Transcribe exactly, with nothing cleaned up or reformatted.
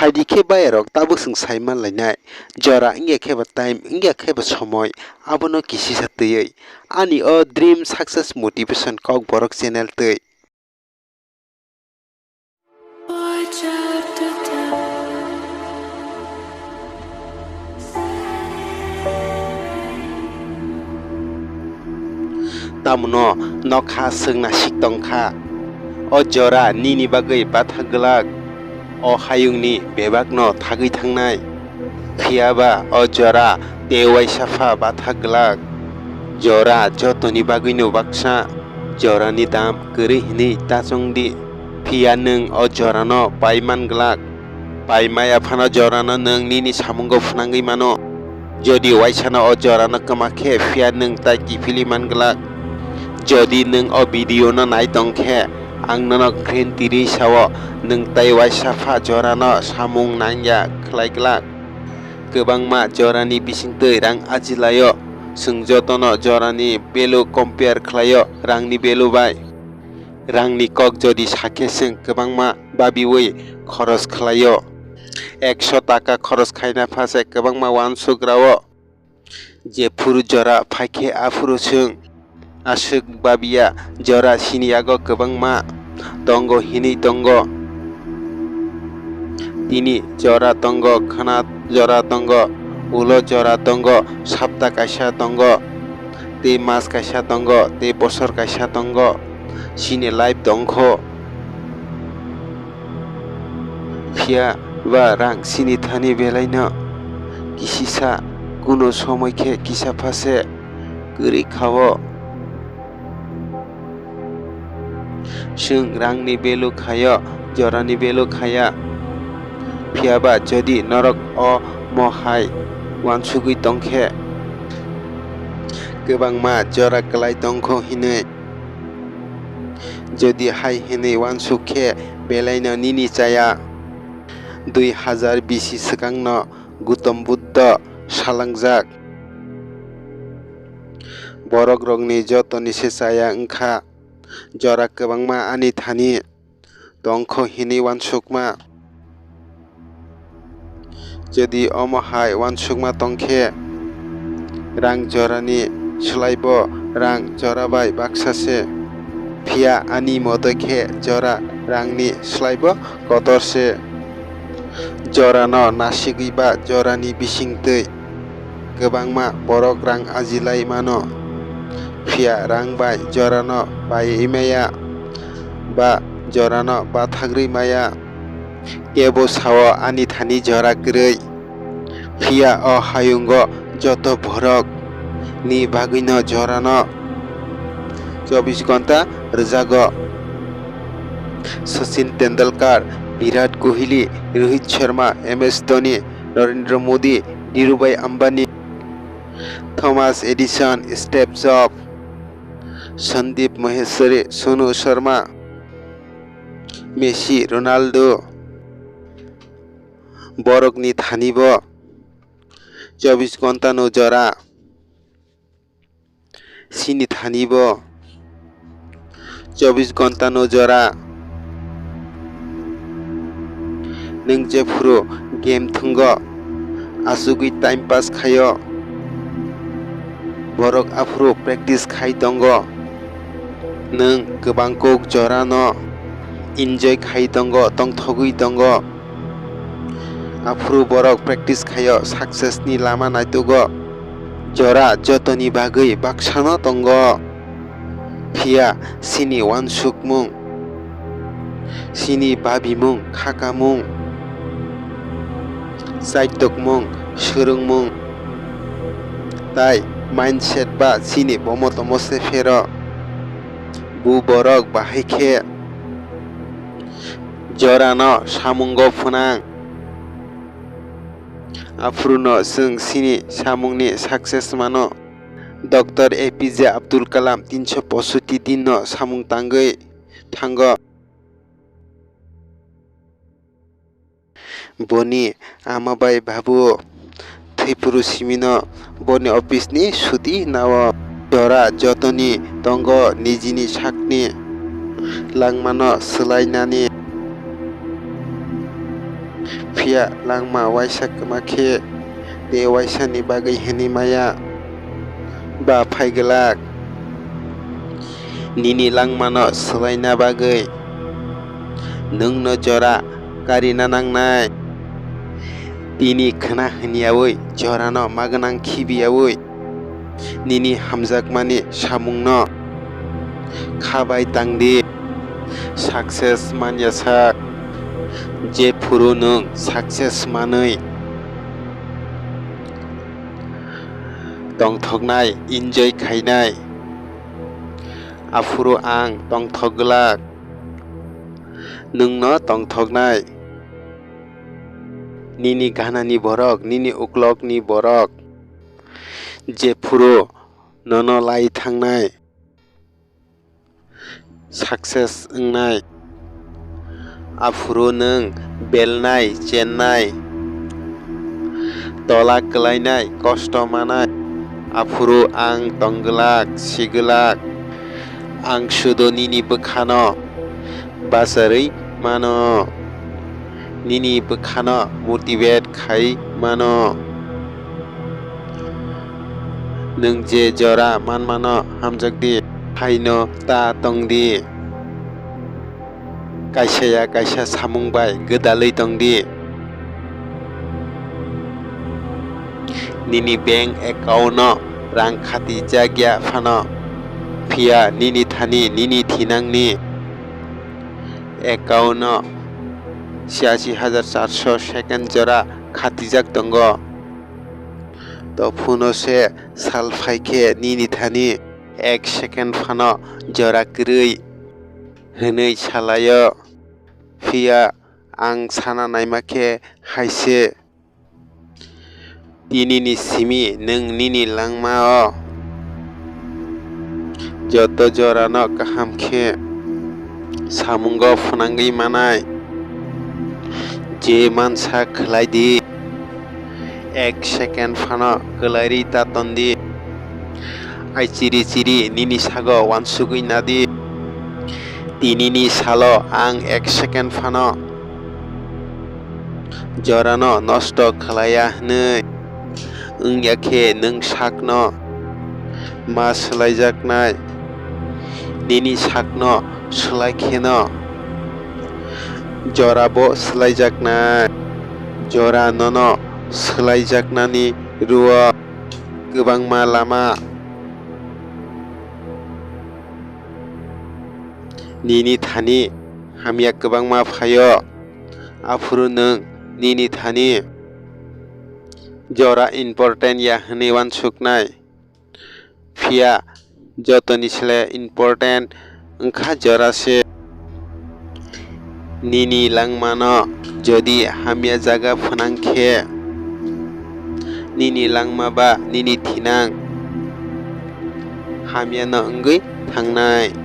Adi khe bayarok tabuk chwng sai man lainai. Jora wngya khe ba time, wngya khe ba somoi, abono kisisa twiwi. Ani o Dream Success Motivation Kokborok channel twi. Tamono nokha swngna sik tongkha. O jora nini bagwi bathak glak. O hayungni bebakno thagwi thangnai. Phiyaba o jora tei waisa pha bathak glak. Jora jotoni bagwino baksa. Jorani dam kwrwi hwnwi ta chongdi. Phiya nwng o jorano pai man glak. Pai maya phano jorano nwng nini samungo phwnangwi mano. Jodi waisano o jorano kwma khe, phiya nwng tai kiphilwi man glak. Jodi nwng o video no nai tong khe, ang nono green tiri sao, nwng tai waisa pha jorano samung nangya khlai glak. Kwbangma jorani bisingtwi rang ajilaio. Chwng jotono jorani value compare khlaio rangni value bai. Rangni kok jodi sakhe chwng kwbangma babiwi khoros khlaio. Ekso taka khoros khaina phase kwbangma uansuk rao. Jephuru jora phaikhe aphuru chwng aswk babiya jora sini yago kwbangma tongo hinwi tongo. Tini jora tongo, khwna jora tongo, ulo jora tongo, sapta kaisa tongo, tei mas kaisa tongo, tei bosor kaisa tongo. Sini life tongkho. Phiya ba rang sini thani belaino kisisa, kuno somoi khe kisa phase kwrwi khao. Chwng rangni value khaio, jorani value khaya. Phiyaba jodi norok omo hai uansugwi tongkhe, kwbangma jora kwlai tongkho hinwi. Jodi hai hinwi uansuk khe, belaino nini chaya. Dui hazar bisi swkangno Gutom Buddho salangjak. Borokrokni jotoni se chaya wngkha, jora kwbangma ani thani tongkho hinwi uansukma. Jodi omo hai uansukma tongkhe, rang jorani slaibo rang jora bai baksa se. Phiya ani moto khe jora rangni slaibo kotor se. Jorano nasigwi ba jorani bisingtwi kwbangma borok rang ajilai mano. Phiya rang bai jorano paiwi maya ba jorano bathagwi maya. Kebo sao ani thani jora kwrwi. Phiya o hayungo joto borok ni bagwino jorano chobbish ghonta rwjago. Sachin Tendulkar, Virat Kohli, Rohit Sharma, M S Dhoni, Narendra Modi, Dhirubhai Ambani, Thomas Edison, Steve Jobs, Sandeep Maheshwari, Sonu Sharma, Messi, Ronaldo, borokni thanibo chobbish ghonta no jora. Sini thanibo chobbish ghonta no jora. Nwng jephuru game thwngo, asugwi time pass khaio, borok aphuru practice khai tongo. Nwng kwbang kok jorano enjoy khai tongo, tongthogwi tongo. Aphuru borok practice khaio, success ni lama naitugo. Jora jotoni bagwi baksano tongo. Phiya sini uansukmung, sini babimung, khakamung, chaitokmung, swrwngmung, tai mindset ba sini bomo tomo se phero. Bu borok bahai khe jorano samungo phwnang. Aphuruno chwng sini samungni success mano. Doctor A P J Abdul Kalam tinsho posotti dinno samung tangwi thango. Boni ama bai babu thwiphuru simino boni office ni suti nao. Jora jotoni tongo nijini sakni langmano swlainani. Phiya langma uaisa kwma khe tei uaisani bagwi hwnwi maya ba phai glak. Nini langmano swlaina bagwi nwngno jora karina nangnai. Tini khwna hwnyaui jorano ma gwnang khibiyaui nini hamjakmani samungno kha bai tang di. Success man ya sak, jephuru nwng success manwi tongthoknai, enjoy khainai, aphuru ang tongthok glak, nwngno tongthoknai. Nini ganani borok, nini uklokni borok, jephuru nono lai thangnai, success wngnai, aphuru nwng belnai, chennai, tola kwlainai, kosto manai, aphuru ang tong glak, si glak. Ang sudo nini bwkhano bacharwi mano, nini bwkhano motivate khai mano. Nwng je jora manmano hamjak di, haino ta tong di. Kaisa ya kaisa samung bai gwdalwi tong di. Nini bank account no rang khatijak ya phano, phiya nini thani nini thinangni account no chiyashi hajar charso second jora khatijak tongo. Tophuno se sal phai khe nini thani ek second phano jora kwrwi hwnwi salaio. Phiya ang sana naima khe hai se. Tinini simi nwng nini langmao joto jorano kaham khe samungo phwnangwi manai je mansa khlai di. Ek second phano kwlairwi ta ton di. Ai chiri chiri nini sago uansugwi na di. Tinini salo ang ek second phano jorano nosto khlaiya hwnwi wngya khe nwng sakno ma swlaijaknai, nini sakno swlai kheno jorabo swlaijaknai. Jora nono swlaijaknani rwo kwbangma lama. Nini thani hamya kwbangma phaio, aphuru nwng nini thani jora important ya hwnwi uansuknai. Phiya jotoni sle important wngkha jora se. Nini langmano jodi hamya jaga phwnang khe, nini langma ba nini thinang hamyano wngwi thangnai.